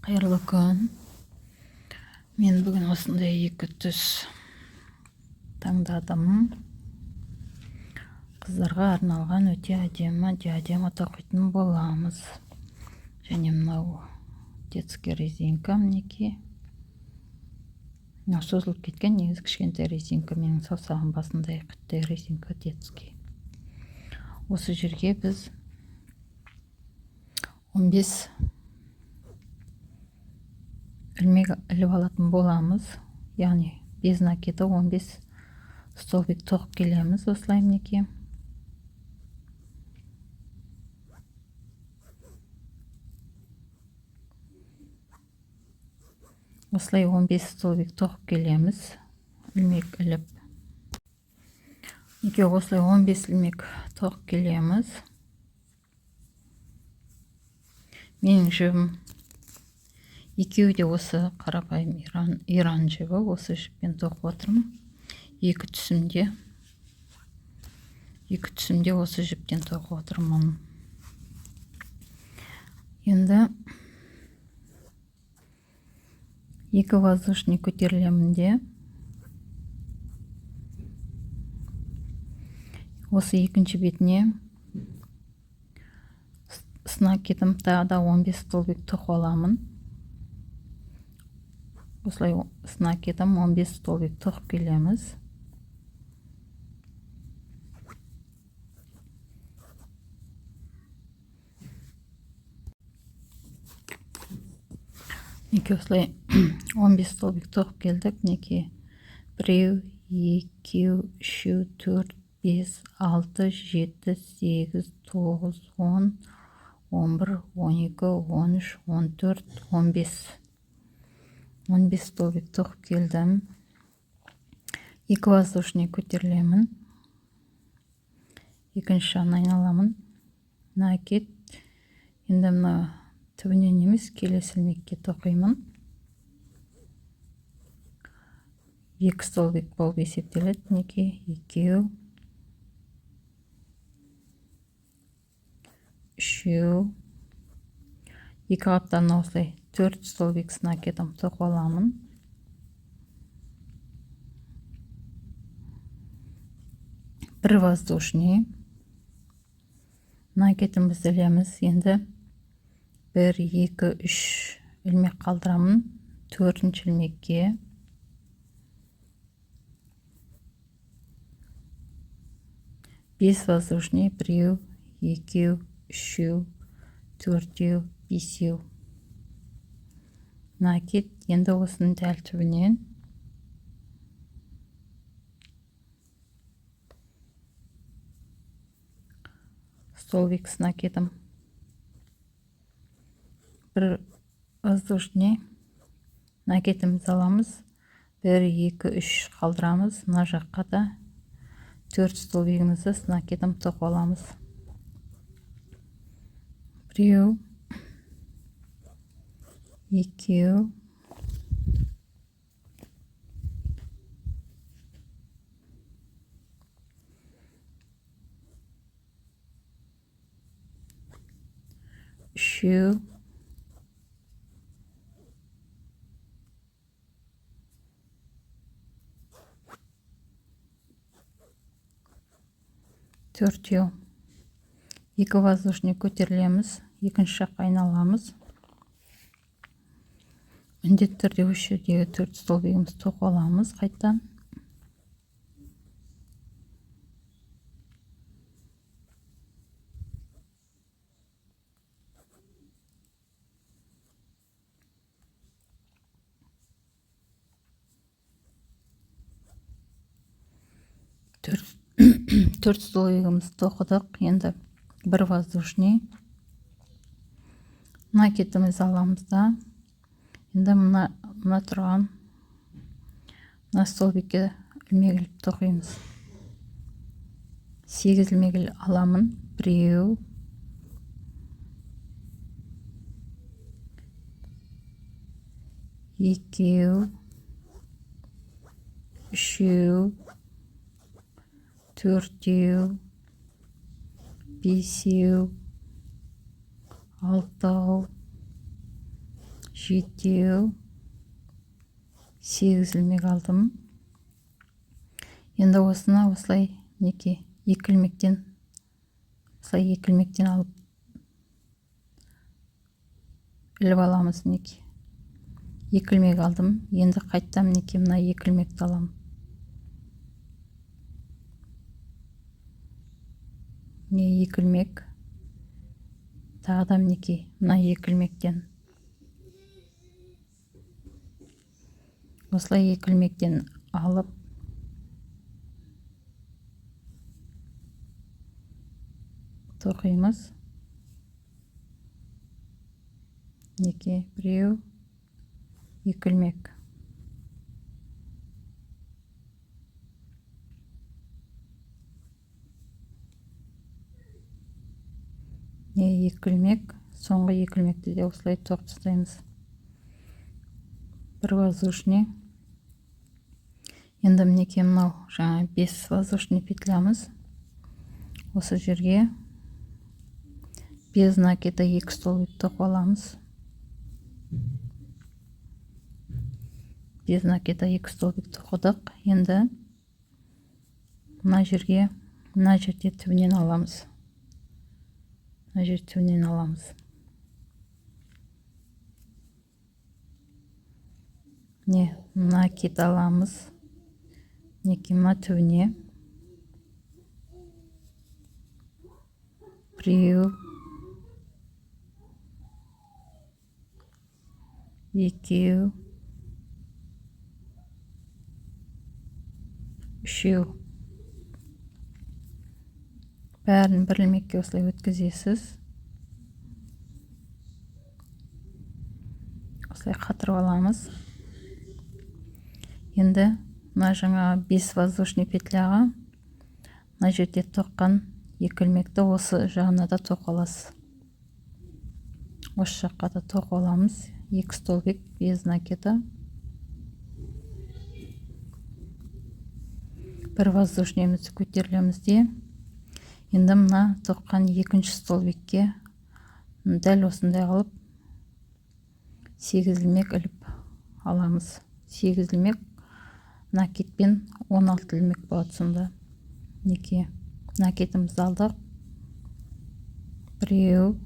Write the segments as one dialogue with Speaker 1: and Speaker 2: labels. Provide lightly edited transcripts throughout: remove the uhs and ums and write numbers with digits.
Speaker 1: Қайырлы күн. Мен бүгін осындай екі түс таңдадым. Қыздарға арналған өте әдемі диадема тоқитын боламыз. Және мынау детский резинка, мінекей. Мынау созылып кеткен, негізі кішкентай резинка, менің саусағым басындай құттай резинка детский. Осы жерге біз 15 ілмек іліп алатын боламыз. Яғни без накида 15 столбик тоқып келеміз осылай, мінекей. Осылай 15 столбик тоқып келеміз, ілмек іліп. Мінекей, осылай 15 ілмек тоқып келеміз. Менің жібім екеуі де осы қарапайым иран жібі, осы жіппен тоқып отырмын. Екі түсімде осы жіптен тоқып отырмын. Енді екі воздушный көтерілемін де, осы екінші бетіне с накидом тағы да 15 столбик тоқып аламын. Осылай с накидом 15 столбик тоқып келеміз. Мінекей, осылай 15 столбик тоқып келдік. Мінекей, біреу, екеу, үшеу, төрт, бес, алты, жеті, сегіз, тоғыз, он, он бір, он екі, он үш, он төрт, он бес. 15 столбик тоқып келдім. Екі воздушный көтерілемін. Екінші жағын айналамын. Накид. Енді мына түбінен емес, келесі ілмекке тоқимын. Екі столбик болып есептеледі. Мінекей, екеу, үшеу, екі қапталына осылай 4 столбик с накидом тоқып аламын. Бір воздушный накидімізді ілеміз. Енді 1, 2, 3 ілмек қалдырамын. Төртінші ілмекке бес воздушный, біреу, екеу, үшеу, төртеу, бесеу. Накид. Енді осының дәл түбінен столбик с накидом, бір воздушный накидімізді аламыз. 1, 2, 3 қалдырамыз. Мына жаққа да 4 столбигімізді с накидом тоқып аламыз. Біреу, екеу, үшеу, төртеу. Екі воздушный көтерілеміз, екінші жаққа айналамыз. Міндетті түрде осы жердегі 4 столбигімізді тоқып аламыз қайтадан. Төрт столбигімізді тоқыдық. Енді бір воздушный накидімізді аламыз да, енді мына тұрған мына столбикке ілмек іліп тоқимыз. 8 ілмек аламын. Біреу, екеу, үшеу, төртеу, бесеу, алтау, жетеу, 8 ілмек алдым. Енді осыны осылай мінекей 2 ілмектен, осылай 2 ілмектен алып іліп аламыз. Мінекей 2 ілмек алдым. Енді қайтадан мінекей мына 2 ілмекті аламын. Міне 2 ілмек, тағы да мінекей мына 2 ілмектен, осылай 2 ілмектен алып тоқимыз. Мінекей біреу, 2 ілмек. Міне 2 ілмек, соңғы 2 ілмекті де осылай тоқып тастаймыз. Бір воздушный. Енді мінекей мынау жаңа 5 воздушный петлямыз. Осы жерге без накида 2 столбик тоқып аламыз. Без накида 2 столбик тоқыдық. Енді мына жерге, мына жерде түбінен аламыз. Мына жер түбінен аламыз. Міне накид аламыз. Мінекей мына түбіне. Біреу, екеу, үшеу. Бәрін бір ілмекке осылай өткізесіз. Осылай қатырып аламыз. Енді мына жаңа 5 воздушный петляға мына жерде тоққан 2 ілмекті осы жағына да тоқып аласыз. Осы жаққа да тоқып аламыз. 2 столбик без накида. Бір воздушныйымызды көтерілеміз де, енді мына тоққан екінші столбикке дәл осындай қылып 8 ілмек іліп аламыз. 8 ілмек накидпен 16 ілмек болады сонда. Мінекей накидімізді алдық. Біреу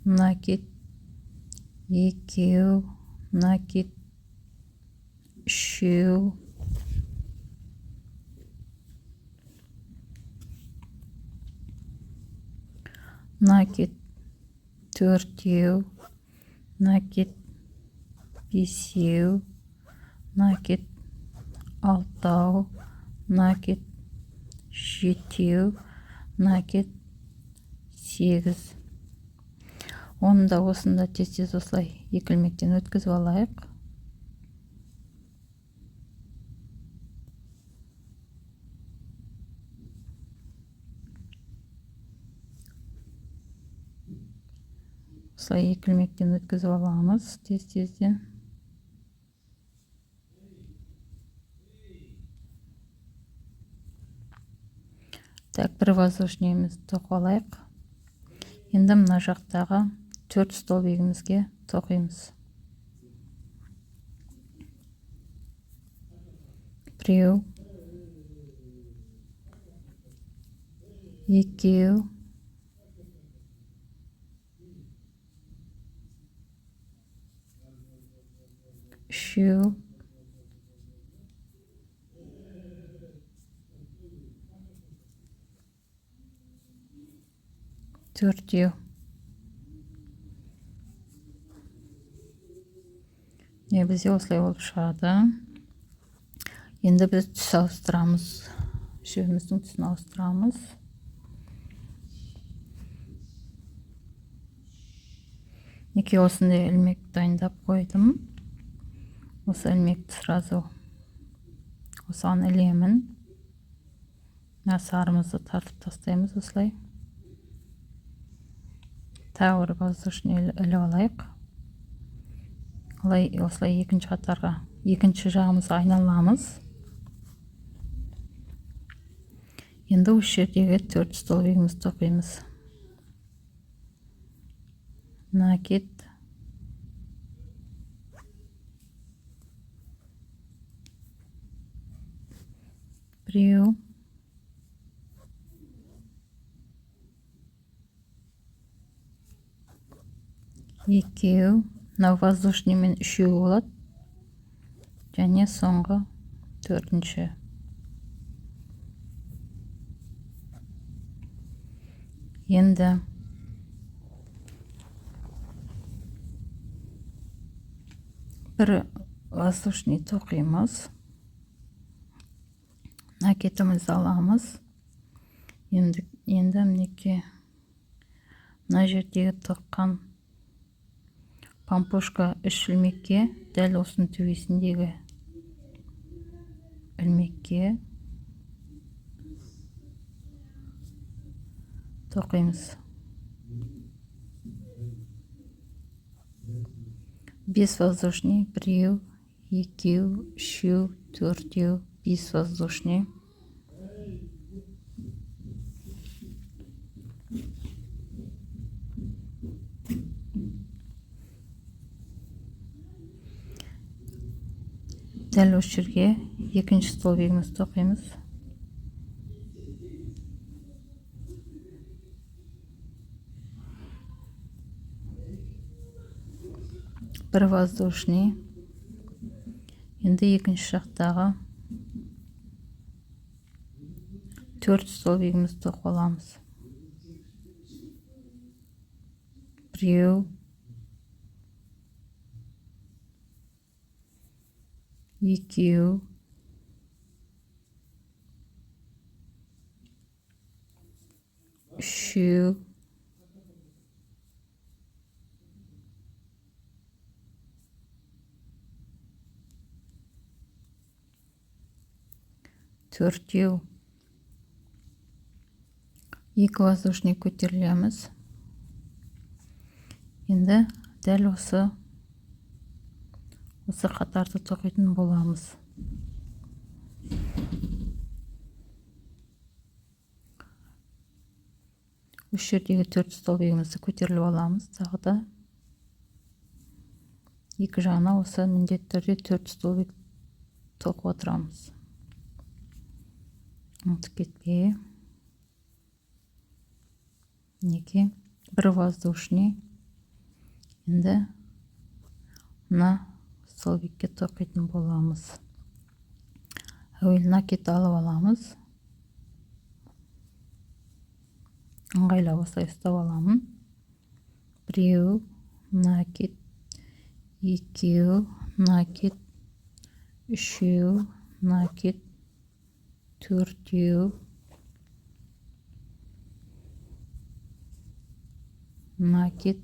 Speaker 1: накид, екеу накид, үшеу, накид, төртеу, накид, бесеу, накид, алтау, накид, жетеу, накид, 8. Оны да осында тез-тез осылай 2 ілмектен өткізіп алайық. Осылай 2 ілмектен өткізіп аламыз тез-тезден. Так, бір воздушныйымызды тоқып алайық. Енді мына жақтағы 4 столбигімізге тоқимыз. Біреу, екеу, үшеу, төртеу. Не, бізде осылай болып шығады. Енді біз түс ауыстырамыз. Жібіміздің түсін ауыстырамыз. Мінекей осындай ілмек дайындап қойдым. Осы ілмекті сразу осыған ілемін. Мына сарымызды тартып тастаймыз осылай. Тағы бір воздушный іліп алайық. Осылай екінші қатарға, екінші жағымызға айналамыз. Енді осы жердегі 4 столбигімізді тоқимыз. Накид, Біреу, екеу, мынау воздушныймен үшеу болады, және соңғы төртінші. Енді бір воздушный тоқимыз, накидімізді аламыз. Енді мінекей мына жердегі тоққан пампушка 3 ілмекке, дәл осының төбесіндегі ілмекке тоқимыз. 5 воздушный, біреу, екеу, үшеу, төртеу, 5 воздушный. Дәл осы жерге екінші столбигімізді тоқимыз. Бір воздушный. Енді екінші жақтағы 4 столбигімізді тоқып аламыз. Біреу, екеу, үшеу, төртеу. 2 воздушный көтерілеміз. Енді дәл осы қатарды тоқитын боламыз. Үш жердегі 4 столбигімізді көтеріліп аламыз. Тағы да екі жағына осы міндетті түрде 4 столбик тоқып отырамыз. Ұмытып кетпей. Мінекей бір воздушный. Енді мына столбикке тоқитын боламыз. Әуелі накид алып аламыз. Ыңғайлап осылай ұстап аламын. Біреу, накид, екеу, накид, үшеу, накид, төртеу, накид,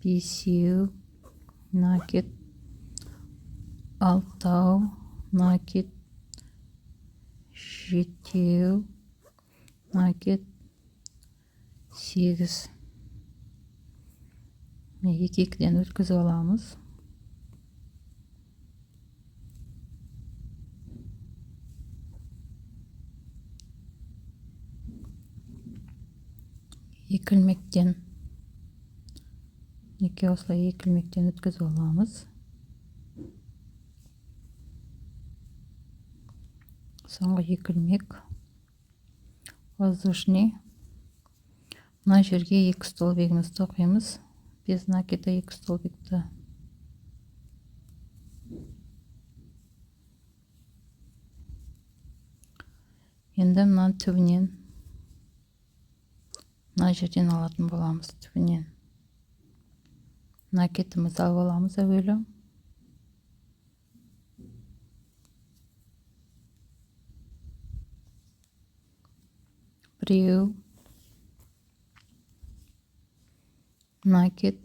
Speaker 1: бесеу, накид, алтау, накид, жетеу, накид, 8. Екі екіден өткізіп аламыз. Екі ілмектен, екі осылай екі ілмектен өткізіп аламыз. Соңғы екі ілмек воздушный. Мына жерге екі столбигімізді тоқимыз. Без накида екі столбикті. Енді мына түбінен, мына жерден алатын боламыз, түбінен. Накидімізді алып аламыз әуелі. Біреу, накид,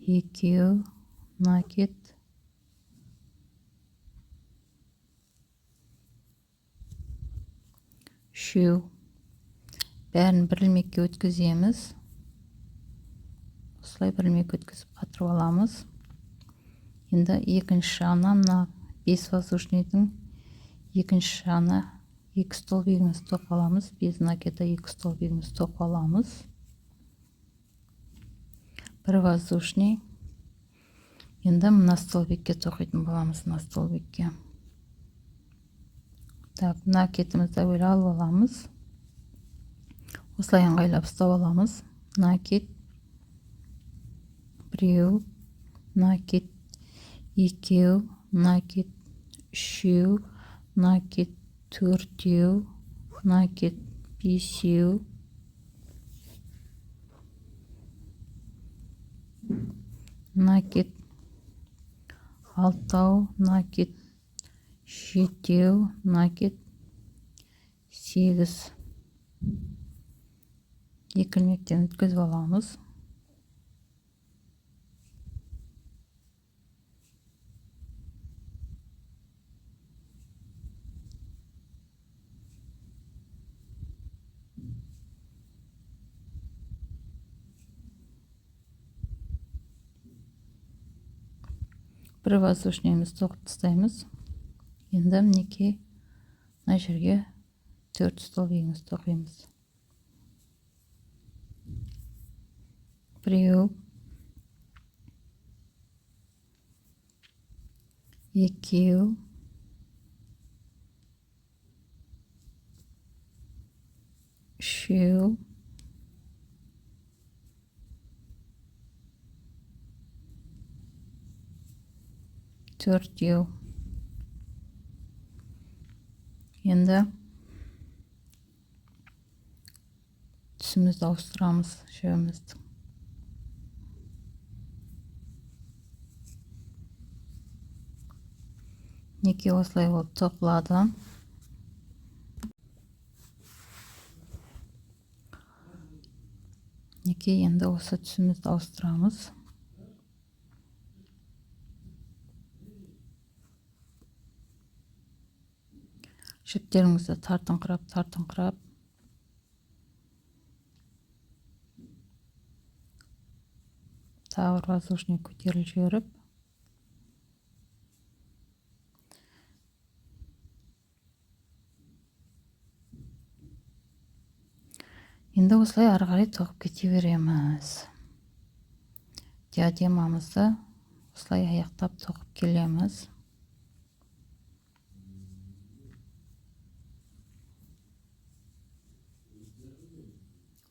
Speaker 1: екеу, накид, үшеу. Бәрін бір ілмекке өткіземіз. Осылай бір ілмекке өткізіп қатырып аламыз. Енді екінші жағына мына 5 воздушныйдың екінші жағына екі столбигімізді тоқып аламыз. Без накида екі столбигімізді тоқып аламыз. Бір воздушный. Енді мына столбикке тоқитын боламыз, мына столбикке. Так, накидімізді әуелі алып аламыз. Осылай ыңғайлап ұстап аламыз. Накид біреу, накид екеу, накид үшеу, накид төртеу, накид бесеу, накид алтау, накид жетеу, накид 8. Екі ілмектен өткізіп аламыз. Бір воздушныйымызды тоқып тастаймыз. Енді мінекей мына жерге 4 столбигімізді тоқимыз. Біреу, екеу, үшеу, төртеу. Енді түсімізді ауыстырамыз, жібімізді. Мінекей осылай болып тоқылады. Мінекей енді осы түсімізді ауыстырамыз. Жіптеріңізді тартыңқырап, тартыңқырап. Тағы бір воздушный көтеріліп жіберіп. Енді осылай ары қарай тоқып кете береміз. Диадемамызды осылай аяқтап тоқып келеміз.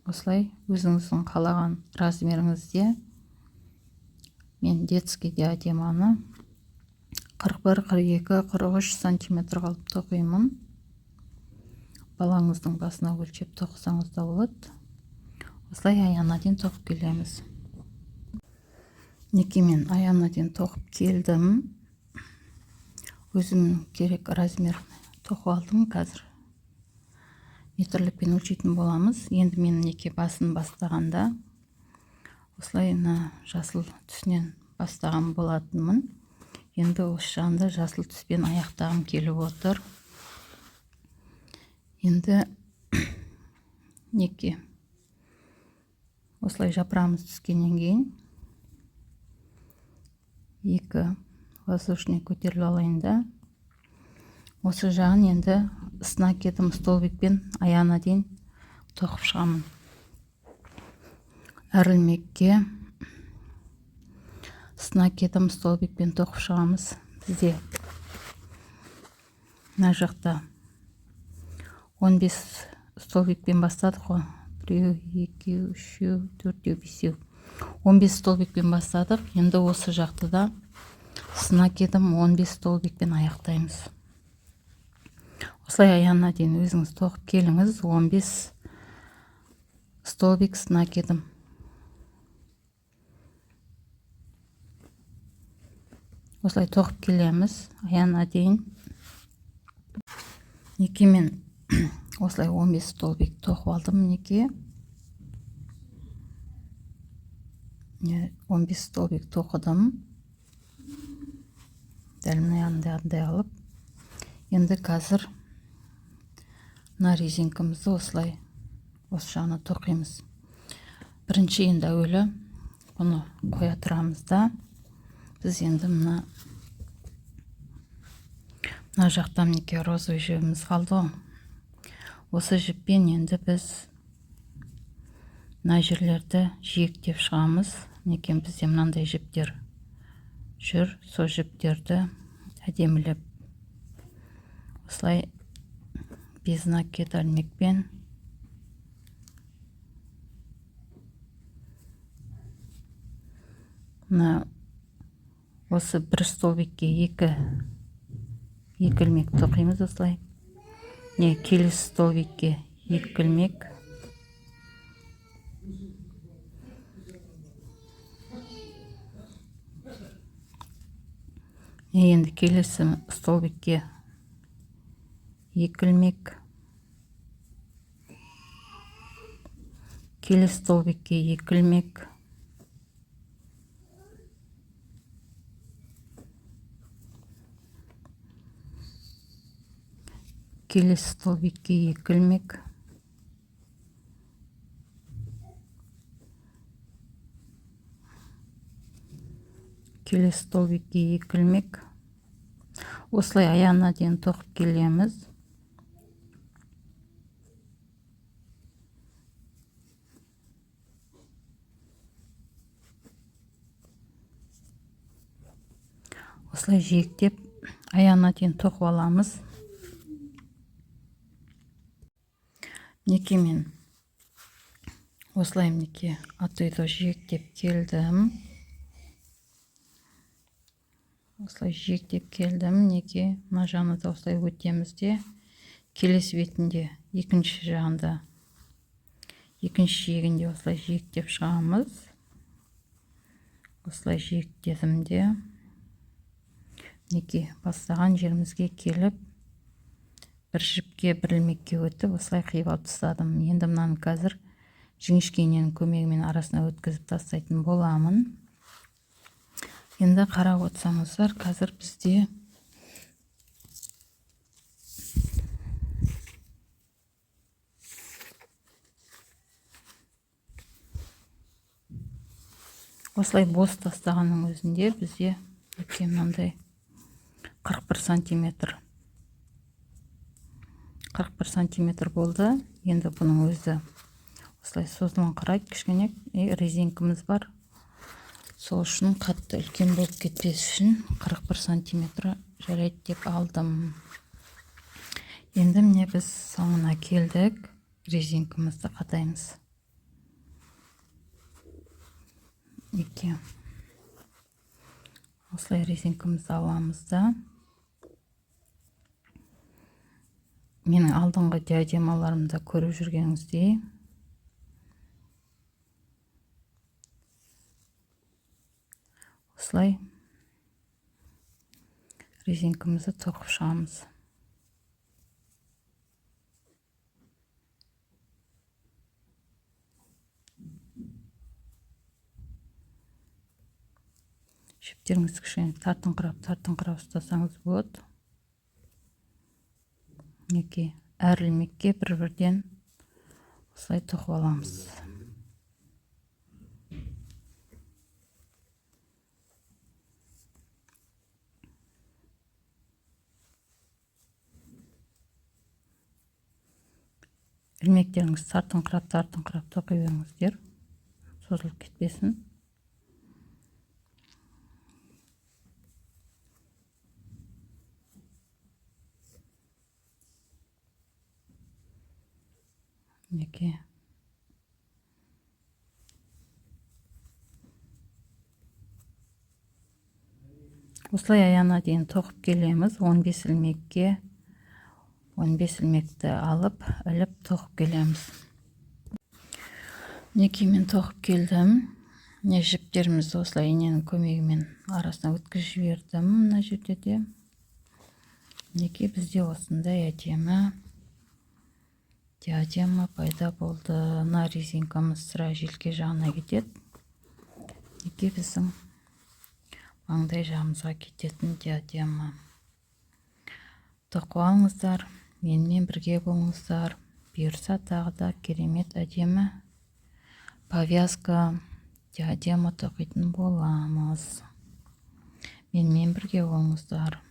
Speaker 1: Осылай өзіңіздің қалаған размеріңізде. Мен детский диадеманы 41, 42, 43 сантиметр қылып тоқимын. Балаңыздың басына өлшеп тоқысаңыз да болады. Осылай аяғына дейін тоқып келеміз. Мінекей мен аяғына дейін тоқып келдім. Өзім керек размер тоқып алдым. Қазір метрлікпен өлшейтін боламыз. Енді мен мінекей басын бастағанда осылай мына жасыл түсінен бастаған болатынмын. Енді осы жағында жасыл түспен аяқтағым келіп отыр. Енді мінекей осылай жапырағымыз түскеннен кейін екі воздушный көтеріліп алайын да. Осы жағын енді с накидом столбикпен аяғына дейін тоқып шығамын. Әр ілмекке с накидом столбикпен тоқып шығамыз. Бізде мына жақта 15 столбикпен бастадық қой. Біреу, екеу, үшеу, төртеу, бесеу. 15 столбикпен бастадық. Енді осы жақты да с накидом 15 столбикпен аяқтаймыз. Осылай аяғына дейін өзіңіз тоқып келіңіз. 15 столбик с накидом. Осылай тоқып келеміз аяғына дейін. Мінекей мен осылай 15 столбик тоқып алдым. Мінекей 15 столбик тоқыдым. Дәл мынандай алып. Енді қазір мына резинкамызды осылай осы жағына тоқимыз. Бірінші енді әуелі бұны қоя тұрамыз да, біз енді мына жақта мінекей розовый жібіміз қалды ғой. Осы жіппен енді біз мына жерлерді жиектеп шығамыз. Мінекей бізде мынандай жіптер жүр. Сол жіптерді әдемілеп осылай без накида ілмекпен мына осы бір столбикке екі ілмек тоқимыз осылай. Не келесі столбикке 2 ілмек. Енді келесі столбикке 2 ілмек. Келесі столбикке 2 ілмек. Келесі столбикке 2 ілмек. Келесі столбикке 2 ілмек. Осылай аяғына дейін тоқып келеміз. Осылай жиектеп аяғына дейін тоқып аламыз. Мінекей мен осылай мінекей атойды жиектеп келдім. Осылай жиектеп келдім. Мінекей мына жағына да осылай өтеміз де, келесі бетінде екінші жағында, екінші жиегінде осылай жиектеп шығамыз. Осылай жиектедім де, мінекей бастаған жерімізге келіп бір жіпке бір ілмекке өтіп осылай қиып алып тастадым. Енді мынаны қазір жіңішке иненің көмегімен арасына өткізіп тастайтын боламын. Енді қарап отырсаңыздар, қазір бізде осылай бос тастағанның өзінде бізде өткен мынандай 41 сантиметр. 41 сантиметр болды. Енді бұның өзі осылай созылыңқырайды кішкене. Резинкамыз бар. Сол үшін қатты үлкен болып кетпес үшін 41 сантиметр жарайды деп алдым. Енді міне біз соңына келдік. Резинкамызды қатаймыз. Екі. Осылай резинкамызды аламыз да. Менің алдыңғы диадемаларымда көріп жүргеніңіздей осылай резинкамызды тоқып шығамыз. Жіптеріңізді кішкене тартыңқырап ұстасаңыз болады. Мінекей әр ілмекке бір-бірден осылай тоқып аламыз. Ілмектеріңізді тартыңқырап тоқи беріңіздер, созылып кетпесін. Мінекей. Осылай аяғына дейін тоқып келеміз. 15 ілмекке 15 ілмекті алып, іліп тоқып келеміз. Мінекей мен тоқып келдім. Міне жіптерімізді осылай иненің көмегімен арасына өткізіп жібердім мына жерде де. Мінекей бізде осындай әдемі диадема пайда болды. Мына резинкамыз сірә желке жағына кетеді. Мінекей біздің маңдай жағымызға кететін диадема. Тоқып алыңыздар, менімен бірге болыңыздар. Бұйырса тағы да керемет әдемі повязка, диадема тоқитын боламыз. Менімен бірге болыңыздар.